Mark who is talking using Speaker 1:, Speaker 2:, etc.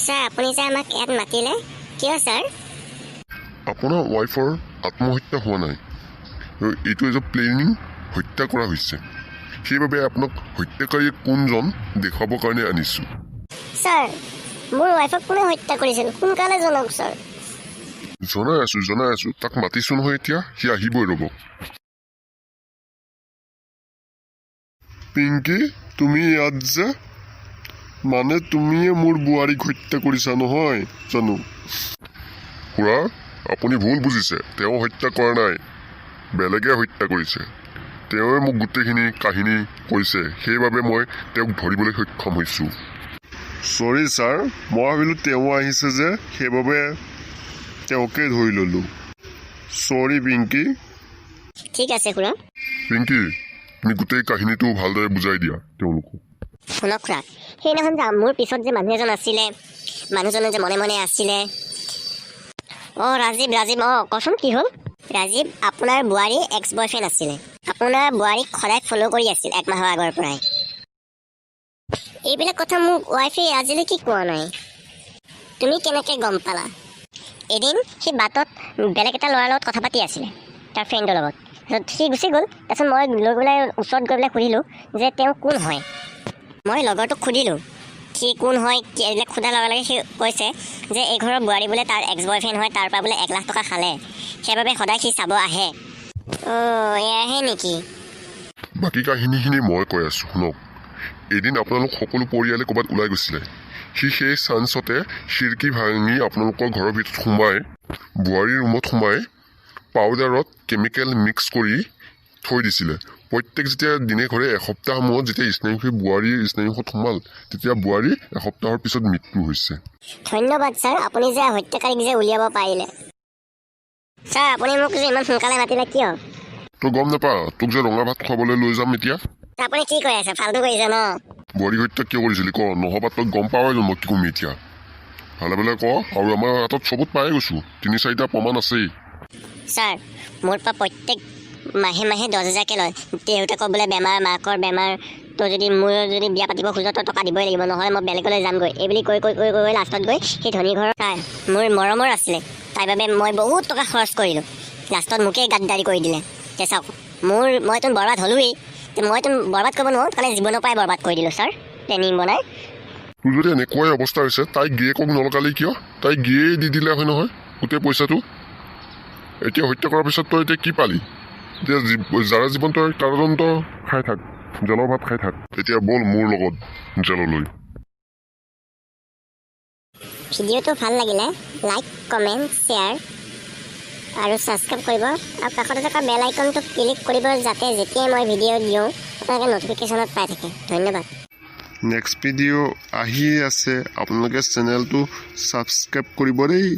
Speaker 1: Sir, আপুনি যে আমাক ইয়াত মাতিলে কিয় ছাৰ?
Speaker 2: আপোনাৰ ৱাইফৰ আত্মহত্যা হোৱা নাই। এইটো এজ প্লেনিং হত্যা কৰা হৈছে। সেইবাবে আপোনাক হত্যাকাৰীয়ে কোনজন দেখুৱাবৰ কাৰণে আনিছোঁ।
Speaker 1: ছাৰ, মোৰ ৱাইফক কোনে হত্যা কৰিছিল, সোনকালে জনাওক ছাৰ।
Speaker 2: জনাই আছোঁ, জনাই আছোঁ। তাক মাতিছোঁ নহয় এতিয়া, সি আহিবই, ৰ'ব। পিংকি, তুমি ইয়াত যে? মানে তুমিয়ে মোৰ বোৱাৰীক হত্যা কৰিছা নহয় জানো? খুৰা, আপুনি ভুল বুজিছে। তেওঁ হত্যা কৰা নাই, বেলেগে হত্যা কৰিছে। তেওঁৱে মোক গোটেইখিনি কাহিনী কৈছে, সেইবাবে মই তেওঁক ধৰিবলৈ সক্ষম হৈছোঁ। চৰি ছাৰ, মই ভাবিলোঁ তেওঁ আহিছে যে, সেইবাবে তেওঁকে ধৰি ল'লোঁ। চৰি পিংকি।
Speaker 1: ঠিক আছে খুৰা।
Speaker 2: পিংকি, তুমি গোটেই কাহিনীটো ভালদৰে বুজাই দিয়া তেওঁলোকক।
Speaker 1: শুনক খুৰা, সেইদিনাখন যে মোৰ পিছত যে মানুহ এজন আছিলে, মানুহজনে যে মনে মনে আছিলে। অঁ, ৰাজীৱ, ৰাজীৱ। অঁ, কচোন কি হ'ল? ৰাজীৱ আপোনাৰ বোৱাৰী এক্স বয়ফ্ৰেণ্ড আছিলে। আপোনাৰ বোৱাৰীক সদায় ফ'ল' কৰি আছিল এক মাহৰ আগৰ পৰাই। এইবিলাক কথা মোক ৱাইফে আজিলৈকে কোৱা নাই। তুমি কেনেকৈ গম পালা? এদিন সি বাটত বেলেগ এটা ল'ৰাৰ লগত কথা পাতি আছিলে, তাৰ ফ্ৰেণ্ডৰ লগত। তাৰপিছত সি গুচি গ'ল। তাৰপিছত মই লৈ পেলাই ওচৰত গৈ পেলাই সুধিলোঁ যে তেওঁ কোন হয়। মই লগৰটোক সুধিলোঁ সি কোন হয় কি। এইবিলাক সোধাৰ লগে লগে সি কৈছে যে এই ঘৰৰ বোৱাৰী বোলে তাৰ এক্স বয়ফ্ৰেণ্ড হয়, তাৰ পৰা বোলে 1 লাখ টকা খালে, সেইবাবে সদায় সি চাব আহে। অ', এয়াহে নেকি?
Speaker 2: বাকী কাহিনীখিনি মই কৈ আছোঁ, শুনক। এদিন আপোনালোক সকলো পৰিয়ালে ক'ৰবাত ওলাই গৈছিলে। সি সেই চান্সতে খিৰিকী ভাঙি আপোনালোকৰ ঘৰৰ ভিতৰত সোমাই বোৱাৰীৰ ৰুমত সোমাই পাউডাৰত কেমিকেল মিক্স কৰি থৈ দিছিলে। প্ৰত্যেক যেতিয়া দিনে ঘৰে এসপ্তাহ মূৰত যেতিয়া স্নায়ুসী বোৱাৰীৰ স্নায়ুসত সোমাল, তেতিয়া বোৱাৰী এসপ্তাহৰ পিছত মৃত্যু হৈছে।
Speaker 1: ধন্যবাদ ছাৰ, আপুনি যে হত্যাকাৰীক যে উলিয়াব পাৰিলে। ছাৰ, আপুনি মোক যে ইমান সোনকালে মাতিলে কিয়?
Speaker 2: তই গম নাপা? তোক যে ৰঙা ভাত খুৱাবলৈ লৈ যাম এতিয়া।
Speaker 1: আপুনি কি কৈ আছে? ফাল্টু কৰিছে ন?
Speaker 2: বোৱাৰী হত্যা কিয় কৰিছিলি ক, নহ'বা তই গম পাৱাই মই কি কমি এতিয়া। ভালে ভালে ক। আৰু আমাৰ হাতত চবত পাই গৈছোঁ, তিনি চাৰিটা প্ৰমাণ আছেই।
Speaker 1: ছাৰ, মোৰ পৰা প্ৰত্যেক মাহে মাহে 10 হাজাৰকৈ লয়। দেউতাকৰ বোলে বেমাৰ, মাকৰ বেমাৰ, তই যদি মোৰ যদি বিয়া পাতিব খোজ, তই টকা দিবই লাগিব, নহ'লে মই বেলেগলৈ যামগৈ। এইবুলি কৈ কৈ কৈ কৈ লাষ্টত গৈ সেই ধনী ঘৰৰ ছাৰ, মোৰ মৰমৰ আছিলে, তাৰ বাবে মই বহুত টকা খৰচ কৰিলোঁ। লাষ্টত মোকেই গাদ্দাৰি কৰি দিলে। তে চাওক, মইতো বৰবাদ হ'লোৱেই। তে মইতো বৰবাদ কৰিব নোৱাৰোঁ, কাৰণে জীৱনৰ পৰাই বৰবাদ কৰি দিলোঁ ছাৰ, প্লেনিং বনাই।
Speaker 2: তোৰ যদি এনেকুৱাই অৱস্থা হৈছে, তাইক গিৰিয়েকক নলগালি কিয়? তাইক গিৰিয়ে দি দিলে হয় নহয় গোটেই পইচাটো। এতিয়া হত্যা কৰাৰ পিছত তই এতিয়া কি পালি? এতিয়া যাৰা জীৱন তই কাৰাদণ্ড খাই থাক, জেলৰ ভাত খাই থাক। এতিয়া ব'ল মোৰ লগত জেললৈ।
Speaker 1: ভিডিঅ'টো ভাল লাগিলে লাইক, কমেণ্ট, শ্বেয়াৰ আৰু ছাবস্ক্ৰাইব কৰিব আৰু কাষতে থকা বেল আইকনটো ক্লিক কৰিব, যাতে যেতিয়াই মই ভিডিঅ' দিওঁ আপোনালোকে ন'টিফিকেশ্যনত পাই থাকে। ধন্যবাদ।
Speaker 2: নেক্সট ভিডিঅ' আহি আছে, আপোনালোকে চেনেলটো ছাবস্ক্ৰাইব কৰিব দেই।